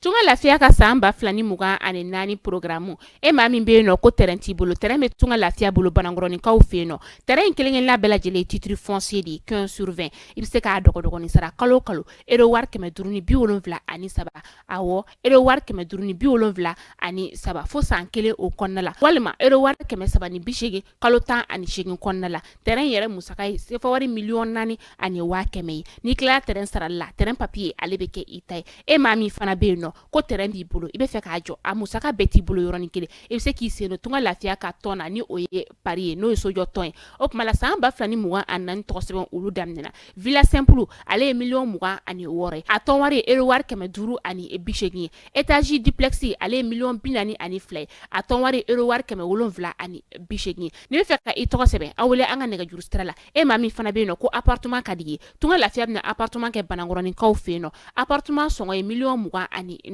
Tunga lafiya ka san 2024 programme, e maa min bɛ yen nɔ ko terrain t'i bolo, terrain bɛ Tunga lafiya bolo Banankɔrɔninkaw fɛ yen nɔ. Terrain in kelen-kelenna bɛɛ lajɛlen ye titre foncier de ye, 15 sur 20. I bɛ se k'a dɔgɔdɔgɔnin sara kalo o kalo euro wari 573, awɔ, euro wari 573 fo san kelen o kɔnɔna la, walima euro wari 380 kalo 18 kɔnɔna la. Terrain yɛrɛ musaka ye sefa wari 4,1 million ye. N'i tilala terrain sarali la, terrain papier ale bɛ kɛ i ta ye. E maa min fana bɛ yen nɔ ko terrain b'i bolo, i bɛ fɛ k'a jɔ, a musaka bɛɛ t'i bolo yɔrɔnin kelen, i bɛ se k'i sen don Tunga lafiya ka tɔn na, ni o ye pari ye, n'o ye sojɔ tɔn ye. O tuma la, san 2024 tɔgɔ sɛbɛn olu daminɛna. Villa simple, ale ye 26 million ye, a tɔn wari ye euro wari 580 ye. Étage duplex, ale ye 42 million ye, a tɔn wari ye euro wari 780 ye. N'i bɛ fɛ ka i tɔgɔ sɛbɛn, aw wele an ka nɛgɛjuru sira la. E maa min fana bɛ yen nɔ ko appartement ka di ye, Tunga lafiya bɛna appartement kɛ Banankɔrɔninkaw fɛ yen nɔ. Appartement sɔngɔ ye 24 million ye. I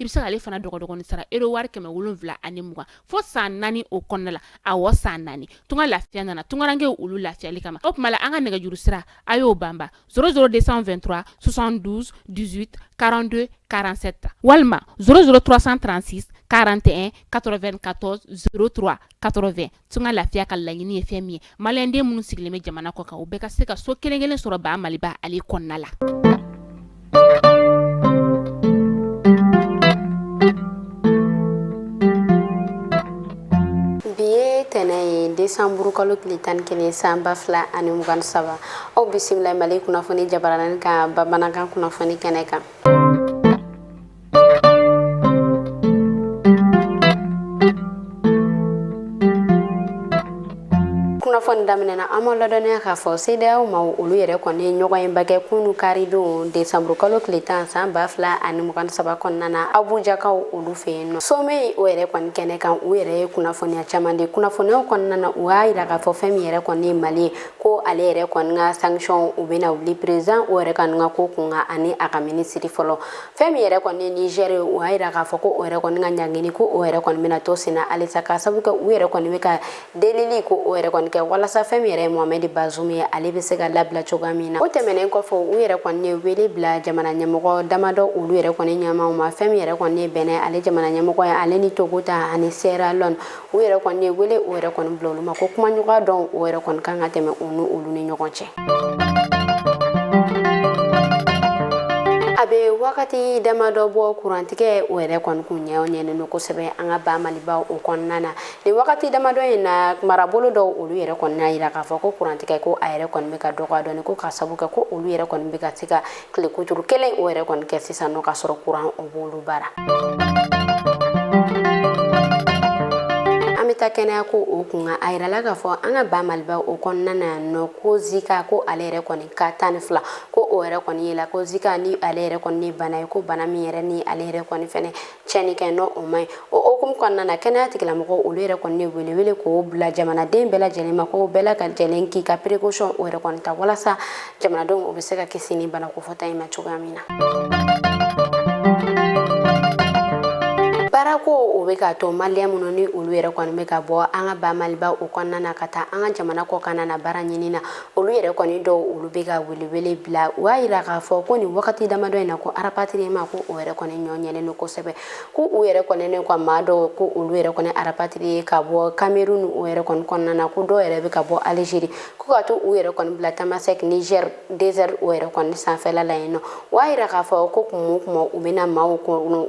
bɛ se k'ale fana dɔgɔdɔgɔnin sara euro wari 720 fo san 4 o kɔnɔna la, awɔ, san 4. Tunga lafiya nana tungarankew olu lafiyali kama. O tuma la, an ka nɛgɛjuru sira, a y'o banba: 00 223 72 18 42 47, walima 00 336 41 94 03 80. Tunga lafiya ka laɲini ye fɛn min ye, maliyɛnden minnu sigilen bɛ jamana kɔ kan, u bɛɛ ka se ka so kelen kelen sɔrɔ ba Maliba ale kɔnɔna la. Bi ye tɛnɛ ye, desanburu kalo tile 11, san 2023. Aw bisimila Mali kunnafoni jabarani kan, bamanankan kunnafoni kɛnɛ kan. Kunnafoni daminɛna, an ma ladɔnniya k'a fɔ CEDEAO maaw olu yɛrɛ kɔni ye ɲɔgɔnyeba kɛ kunu karidon, desanburu kalo tile 10, san 2023 kɔnɔna na, Abujakaw olu fɛ yen nɔ. Sommet o yɛrɛ kɔni kɛnɛ kan, u yɛrɛ ye kunnafoniya caman di. Kunnafoniyaw kɔnɔna na, u y'a yira k'a fɔ fɛn min yɛrɛ kɔni ye Mali ye, ko ale yɛrɛ kɔni ka sanction u bɛna wuli président o yɛrɛ kɔni ka ko kun kan ani a ka minisiri fɔlɔ. Fɛn min yɛrɛ kɔni ye Niger ye, u y'a yira k'a fɔ ko o yɛrɛ kɔni ka ɲangini, ko o yɛrɛ kɔni bɛna to senna halisa, k'a sabu kɛ u yɛrɛ kɔni bɛ ka delili ko o yɛrɛ kɔni kɛ walasa fɛn min yɛrɛ ye Mohamed Bazoum ye, ale bɛ se ka labila cogoya min na. O tɛmɛnen kɔfɛ, u yɛrɛ kɔni ye wele bila jamana ɲɛmɔgɔ damadɔ olu yɛrɛ kɔni ɲɛmaaw ma. Fɛn min yɛrɛ kɔni ye Benin ale jamana ɲɛmɔgɔ ye, ale ni Togo ta ani Sierra Leone, u yɛrɛ kɔni ye wele o yɛrɛ kɔni bila olu ma, ko kumaɲɔgɔnya dɔw o yɛrɛ kɔni kan ka tɛmɛ u ni olu ni ɲɔgɔn cɛ. A bɛ wagati damadɔ bɔ, kurantigɛ o yɛrɛ kɔni kun ɲɛ ɲɛnen don kosɛbɛ an ka ba Maliba o kɔnɔna na. Nin wagati damadɔ in na, marabolo dɔw olu yɛrɛ kɔni y'a yira k'a fɔ ko kurantigɛ ko a yɛrɛ kɔni bɛ ka dɔgɔya dɔɔni, ko k'a sabu kɛ ko olu yɛrɛ kɔni bɛ ka se ka tile kuturu kelen o yɛrɛ kɔni kɛ sisan nɔ, k'a sɔrɔ kuran o b'olu bara. An bɛ taa kɛnɛya ko o kun kan. A yirala k'a fɔ an ka ba Maliba o kɔnɔna na yan nɔ, ko Zika, ko ale yɛrɛ kɔni ka 12, ko o yɛrɛ kɔni yela. Ko Zika ni ale yɛrɛ kɔni ni bana ye, ko bana min yɛrɛ ni ale yɛrɛ kɔni fɛnɛ tiɲɛni kɛ nɔ o man ɲi. O hukumu kɔnɔna na, kɛnɛya tigilamɔgɔw olu yɛrɛ kɔni ye welewele k'o bila jamanaden bɛɛ lajɛlen ma, ko bɛɛ lajɛlen k'i ka précaution o yɛrɛ kɔni ta walasa jamanadenw o bɛ se ka kisi ni bana kofɔta in ma cogoya min na. Baarako o bɛ k'a to maliyɛn minnu ni olu yɛrɛ kɔni bɛ ka bɔ an ka ba Maliba o kɔnɔna na ka taa an ka jamana kɔkanna na baara ɲini na, olu yɛrɛ kɔni dɔw olu bɛ ka welewele bila. U y'a yira k'a fɔ ko nin wagati damadɔ in na, ko rapatriement ko o yɛrɛ kɔni ɲɔ ɲɛlen don kosɛbɛ, ko u yɛrɛ kɔni ne ka maa dɔw ko olu yɛrɛ kɔni rapatrier ka bɔ Cameroun o yɛrɛ kɔni kɔnɔna na, ko dɔw yɛrɛ bɛ ka bɔ Algérie, ko ka to u yɛrɛ kɔni bila Tamasek Niger désert o yɛrɛ kɔni sanfɛla la yen nɔ. U y'a yira k'a fɔ ko kuma o kuma u bɛna maaw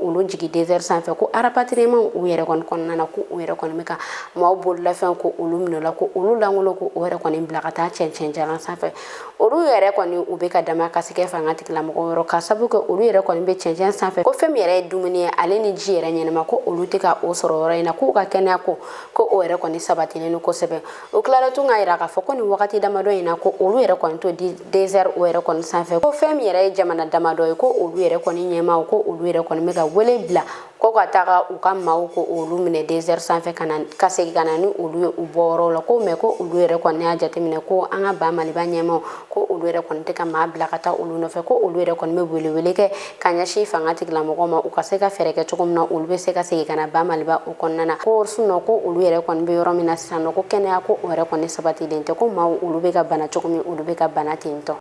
olu jigin désert sanfɛ, ko rapatriement u yɛrɛ kɔni kɔnɔna na, ko u yɛrɛ kɔni bɛ ka maaw bololafɛn ko olu minɛ la, ko olu lankolon, ko o yɛrɛ kɔni bila ka taa cɛncɛn jalan sanfɛ. Olu yɛrɛ kɔni u bɛ ka damakasi kɛ fanga tigilamɔgɔw yɔrɔ, ka sabu kɛ olu yɛrɛ kɔni bɛ cɛncɛn sanfɛ, ko fɛn min yɛrɛ ye dumuni ye ale ni ji yɛrɛ ɲɛnama, ko olu tɛ ka o sɔrɔ yɔrɔ in na, k'u ka kɛnɛya ko o yɛrɛ kɔni sabatilen don kosɛbɛ. O tilara tun k'a yira k'a fɔ ko nin wagati damadɔ in na, ko olu yɛrɛ kɔni to désert o yɛrɛ kɔni sanfɛ, ko fɛn min yɛrɛ ye jamana damadɔ ye, ko olu yɛrɛ kɔni ɲɛmaaw, ko olu yɛrɛ kɔni bɛ ka wele bila ko ka taga u ka maaw ko olu minɛ désert sanfɛ ka na ka segin ka na ni olu ye u bɔyɔrɔw la. Ko mais ko olu yɛrɛ kɔni y'a jateminɛ ko an ka ba Maliba ɲɛmaaw, ko olu yɛrɛ kɔni tɛ ka maa bila ka taa olu nɔfɛ, ko olu yɛrɛ kɔni bɛ welewele kɛ ka ɲɛsin fanga tigilamɔgɔw ma, u ka se ka fɛɛrɛ kɛ cogo min na olu bɛ se ka segin ka na ba Maliba o kɔnɔna na. Ko sinon ko olu yɛrɛ kɔni bɛ yɔrɔ min na sisan nɔ, ko kɛnɛya ko o yɛrɛ kɔni sabatilen tɛ, ko maaw olu bɛ ka bana cogo min, olu bɛ ka bana ten tɔ.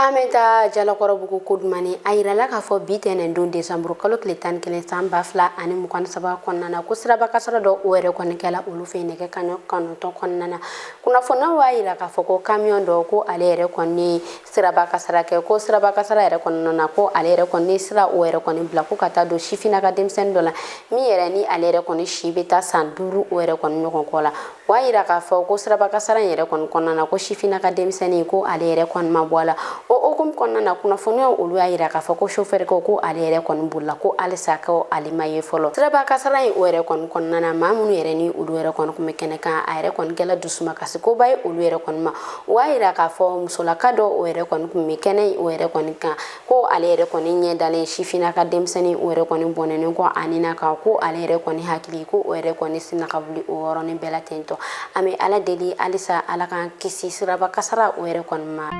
An An bɛ taa Jalakɔrɔbugu Kodumani. A yirala k'a fɔ bi tɛnɛn don desanburu kalo tile 11 san 2023 kɔnɔna na, ko siraba kasara dɔ o yɛrɛ kɔni kɛla olu fɛ nɛgɛ kaɲɛ 9 kɔnɔna na. Kunnafoniyaw y'a yira k'a fɔ ko kamiyɔn dɔ, ko ale yɛrɛ kɔni siraba kasara kɛ, ko siraba kasara yɛrɛ kɔnɔna na, ko ale yɛrɛ kɔni sira o yɛrɛ kɔni bila ko ka taa don sifinna ka denmisɛnnin dɔ la, min yɛrɛ ni ale yɛrɛ kɔni si bɛ taa san 5 o yɛrɛ kɔni ɲɔgɔn kɔ la. O y'a yira k'a fɔ ko siraba kasara in yɛrɛ kɔni kɔnɔna na, ko sifinna ka denmisɛnnin, ko ale yɛrɛ kɔni ma bɔ a la. O hukumu kɔnɔna na, kunnafoniyaw olu y'a yira k'a fɔ ko sofɛri ko ale yɛrɛ kɔni bolila, ko halisa ko ale ma ye fɔlɔ. Siraba kasara in o yɛrɛ kɔni kɔnɔna na, maa minnu yɛrɛ ni olu yɛrɛ kɔni tun bɛ kɛnɛ kan, a yɛrɛ kɔni kɛla dusumakasi koba ye olu yɛrɛ kɔni ma. O y'a yira k'a fɔ musolaka dɔ o yɛrɛ kɔni tun bɛ kɛnɛ o yɛrɛ kɔni kan, ko ale yɛrɛ kɔni ɲɛ dalen sifinna ka denmisɛnnin o yɛrɛ kɔni bɔnɛnen kɔ a ni na kan, ko ale yɛrɛ kɔni hakili ko o yɛrɛ kɔni sinna ka wuli o yɔrɔnin bɛɛ la ten tɔ. An bɛ Ala deli halisa Ala k'an kisi siraba kasara o yɛrɛ kɔni ma.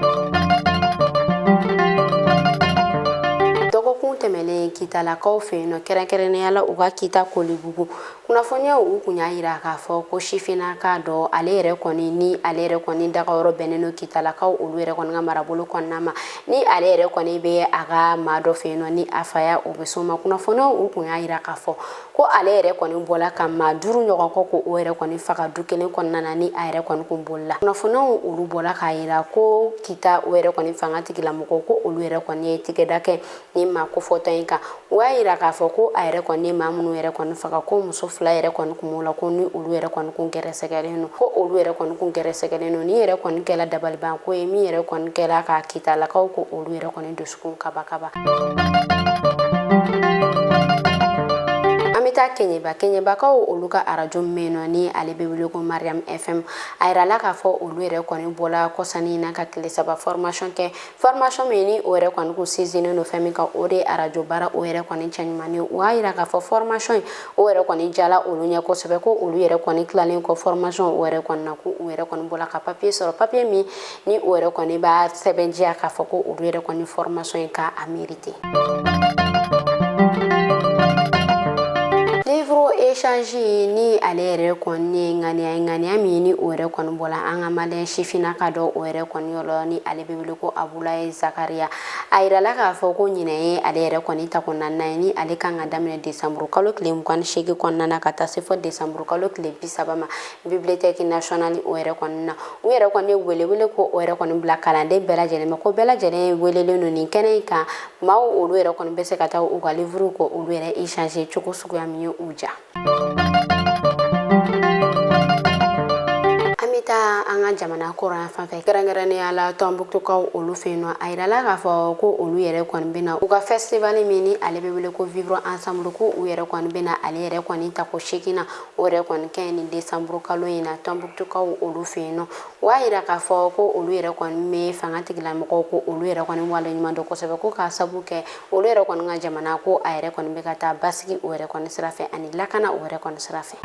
Dɔgɔkun tɛmɛnen, Kitalakaw fɛ yen nɔ, kɛrɛnkɛrɛnnenya la u ka Kita Kolibugu, kunnafoniyaw u kun y'a yira k'a fɔ ko sifinnaka dɔ, ale yɛrɛ kɔni ni ale yɛrɛ kɔni dagayɔrɔ bɛnnen don Kitalakaw olu yɛrɛ kɔni ka marabolo kɔnɔna ma, ni ale yɛrɛ kɔni bɛ a ka maa dɔ fɛ yen nɔ, ni a faya o bɛ so ma. Kunnafoniyaw u kun y'a yira k'a fɔ ko ale yɛrɛ kɔni bɔla ka maa 5 ɲɔgɔn kɔ ko o yɛrɛ kɔni faga du kelen kɔnɔna na, ni a yɛrɛ kɔni kun bolila. Kunnafoniyaw olu bɔla k'a yira ko Kita o yɛrɛ kɔni fanga tigilamɔgɔw, ko olu yɛrɛ kɔni ye tigɛda kɛ ni maa kofɔtɔ in kan. O y'a yira k'a fɔ ko a yɛrɛ kɔni maa minnu yɛrɛ kɔni faga, ko muso 2 yɛrɛ kɔni kun b'o la, ko ni olu yɛrɛ kɔni kun gɛrɛsɛgɛlen don, ko olu yɛrɛ kɔni kun gɛrɛsɛgɛlen don. Ni yɛrɛ kɔni kɛla dabalibanko ye, min yɛrɛ kɔni kɛla ka Kitalakaw ko olu yɛrɛ kɔni dusukun kaba kaba. An bɛ taa Kɛɲɛba. Kɛɲɛbakaw olu ka arajo min nɔ, ni ale bɛ wele ko Mariam FM, a yirala k'a fɔ olu yɛrɛ kɔni bɔla kɔsannin na ka tile 3 formation kɛ, formation min ni o yɛrɛ kɔni kun sinsinnen don fɛn min kan, o de ye arajo baara o yɛrɛ kɔni cɛɲuman ye. O y'a yira k'a fɔ formation in o yɛrɛ kɔni jala olu ɲɛ kosɛbɛ, ko olu yɛrɛ kɔni tilalen kɔ formation o yɛrɛ kɔni na, ko u yɛrɛ kɔni bɔla ka papier sɔrɔ, papier min ni o yɛrɛ kɔni b'a sɛbɛntiya k'a fɔ ko olu yɛrɛ kɔni formation in k'a mérité. Livre échange, ni ale yɛrɛ kɔni ye ŋaniya ye, ŋaniya min ni o yɛrɛ kɔni bɔla an ka maliyɛn sifinnaka dɔ o yɛrɛ kɔni yɔrɔ, ni ale bɛ wele ko Abulaye Zakariya. A yirala k'a fɔ ko ɲinɛ ye ale yɛrɛ kɔni tako naaninan ye, ni ale kan ka daminɛ desanburu kalo tile 28 kɔnɔna na ka taa se fɔ desanburu kalo tile 30 ma bibliothèque nationale o yɛrɛ kɔni na. U yɛrɛ kɔni ye welewele ko o yɛrɛ kɔni bila kalanden bɛɛ lajɛlen ma, ko bɛɛ lajɛlen welelen don nin kɛnɛ in kan. Maaw olu yɛrɛ kɔni bɛ se ka taa u ka livre ko olu yɛrɛ échanger cogo suguya min ye u ja. An bɛ taa an ka jamana kɔrɔn fan fɛ, kɛrɛnkɛrɛnnenya la Tɔnbukutukaw olu fɛ yen nɔ. A yirala k'a fɔ ko olu yɛrɛ kɔni bɛna u ka festival min ni ale bɛ wele ko Vivre ensemble, ko u yɛrɛ kɔni bɛna ale yɛrɛ kɔni tako 8 na o yɛrɛ kɔni kɛ nin desanburu kalo in na Tɔnbukutukaw olu fɛ yen nɔ. O y'a yira k'a fɔ ko olu yɛrɛ kɔni bɛ fanga tigilamɔgɔw ko olu yɛrɛ kɔni waleɲuman dɔn kosɛbɛ, ko k'a sabu kɛ olu yɛrɛ kɔni ka jamana ko a yɛrɛ kɔni bɛ ka taa basigi o yɛrɛ kɔni sira fɛ ani lakana o yɛrɛ kɔni sira fɛ.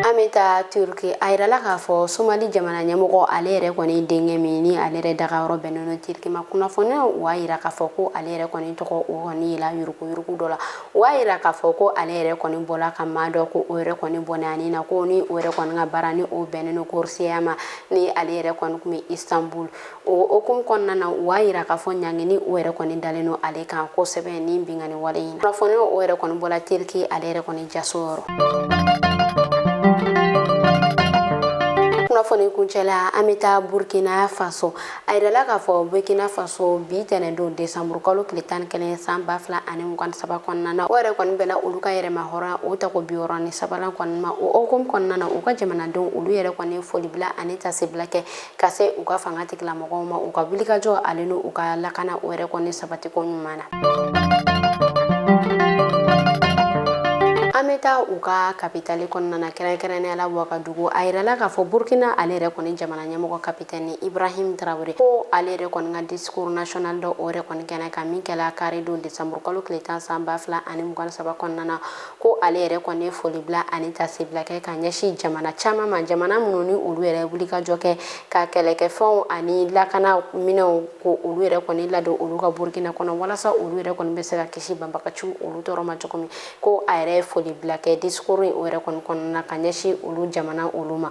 An bɛ taa Turki. A yirala k'a fɔ Somali jamana ɲɛmɔgɔ ale yɛrɛ kɔni denkɛ min ni ale yɛrɛ dagayɔrɔ bɛnnen don Turki ma, kunnafoniyaw o y'a yira k'a fɔ ko ale yɛrɛ kɔni tɔgɔ o kɔni yela yuruguyurugu dɔ la. O y'a yira k'a fɔ ko ale yɛrɛ kɔni bɔla ka maa dɔ ko o yɛrɛ kɔni bɔnɛ a ni na, ko ni o yɛrɛ kɔni ka baara ni o bɛnnen don korisiya ma, ni ale yɛrɛ kɔni tun bɛ Istanbul. O hukumu kɔnɔna na, u y'a yira k'a fɔ ɲangini o yɛrɛ kɔni dalen don ale kan kosɛbɛ ni binkanni wale in na. Kunnafoni o yɛrɛ kɔni bɔla Turki ale yɛrɛ kɔni jaso yɔrɔ. Kunnafoni kuncɛla, an bɛ taa Burkina Faso. A yirala k'a fɔ Burkina Faso bi tɛnɛn don desanburu kalo tile 11 san 2023 kɔnɔna na, o yɛrɛ kɔni bɛnna olu ka yɛrɛma hɔrɔnya o tako 63nan kɔni ma. O hukumu kɔnɔna na, u ka jamanadenw olu yɛrɛ kɔni ye folibila ani tasibila kɛ ka se u ka fanga tigilamɔgɔw ma, u ka wulikajɔ ale n'u ka lakana o yɛrɛ kɔni sabatiko ɲuman na. An bɛ taa u ka kapitali kɔnɔna na, kɛrɛnkɛrɛnnenya la Wagadugu. A yirala k'a fɔ Burkina ale yɛrɛ kɔni jamana ɲɛmɔgɔ kapitɛni Ibrahim Traoré, ko ale yɛrɛ kɔni ka discours national dɔ o yɛrɛ kɔni kɛnɛ kan min kɛla kari don desanburu kalo tile 10 san 2023 kɔnɔna na, ko ale yɛrɛ kɔni ye folibila ani tasibila kɛ ka ɲɛsin jamana caman ma, jamana minnu ni olu yɛrɛ wulikajɔ kɛ ka kɛlɛkɛfɛnw ani lakana minɛnw ko olu yɛrɛ kɔni ladon olu ka Burkina kɔnɔ, walasa olu yɛrɛ kɔni bɛ se ka kisi banbagaciw olu tɔɔrɔ ma cogo min. Ko a yɛrɛ ye folibila kɛ discours in o yɛrɛ kɔni kɔnɔna ka ɲɛsin olu jamana olu ma.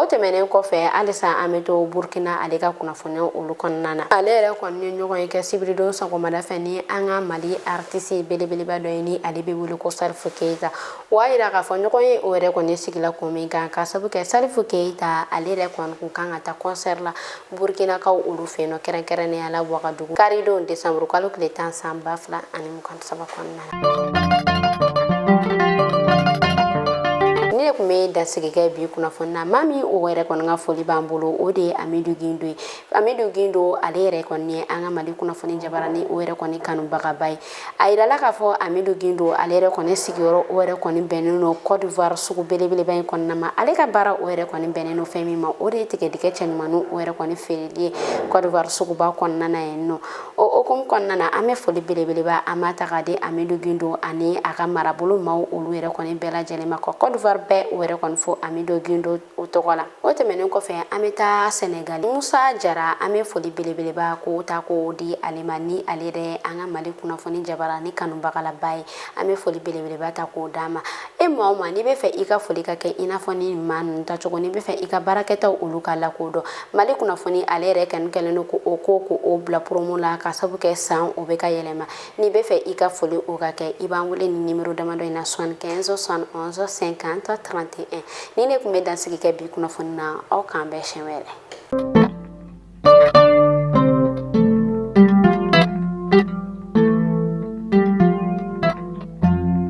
tɛmɛnen kɔfɛ, halisa an bɛ to Burkina ale ka kunnafoniya olu kɔnɔna na. Ale yɛrɛ kɔni ye ɲɔgɔn ye kɛ sibiridon sɔgɔmada fɛ ni an ka Mali artiste belebeleba dɔ ye, ni ale bɛ wele ko Salifu Keyita. O y'a yira k'a fɔ ɲɔgɔn ye o yɛrɛ kɔni sigila kun min kan, ka sabu kɛ Salifu Keyita ale yɛrɛ kɔni kun kan ka taa concert la Burkinakaw olu fɛ yen nɔ, kɛrɛnkɛrɛnnenya la Wagadugu, karidon desanburu kalo tile 10 san 2023 kɔnɔna na. Ni ne tun bɛ dansigi kɛ bi kunnafoni na, maa min o yɛrɛ kɔni ka foli b'an bolo, o de ye Amidu Gindo ye. Amidu Gindo, ale yɛrɛ kɔni ye an ka Mali kunnafoni jabarani o yɛrɛ kɔni kanubagaba ye. A yirala k'a fɔ Amidu Gindo ale yɛrɛ kɔni sigiyɔrɔ o yɛrɛ kɔni bɛnnen don Côte d'Ivoire sugu belebeleba in kɔnɔna ma. Ale ka baara o yɛrɛ kɔni bɛnnen don fɛn min ma, o de ye tigɛdɛgɛ cɛɲumanninw o yɛrɛ kɔni feereli ye Côte d'Ivoire suguba kɔnɔna na yen nɔ. O hukumu kɔnɔna na, an bɛ foli belebeleba an b'a ta k'a di Amidu Gindo ani a ka marabolo maaw olu yɛrɛ kɔni bɛɛ lajɛlen ma, ka Côte d'Ivoire bɛɛ o yɛrɛ kɔni fo Amidu Gindo o tɔgɔ la. O tɛmɛnen kɔfɛ, an bɛ taa Senegal. Musa Jara, an bɛ foli belebeleba k'o ta k'o di ale ma, ni ale yɛrɛ an ka Mali kunnafoni jabarani kanubagalaba ye. An bɛ foli belebeleba ta k'o d'a ma. E maa o maa n'i bɛ fɛ i ka foli ka kɛ i n'a fɔ ni maa ninnu ta cogo, n'i bɛ fɛ i ka baarakɛtaw olu ka lakodɔn, Mali kunnafoni ale yɛrɛ kɔni kɛlen don k'o ko k'o bila promo la, ka sabu kɛ san o bɛ ka yɛlɛma. N'i bɛ fɛ i ka foli o ka kɛ, i b'an wele ni nimero damadɔ in na: 75 71 50 31. Ni ne tun bɛ dansigi kɛ bi kunnafoni na, aw k'an bɛn siɲɛ wɛrɛ.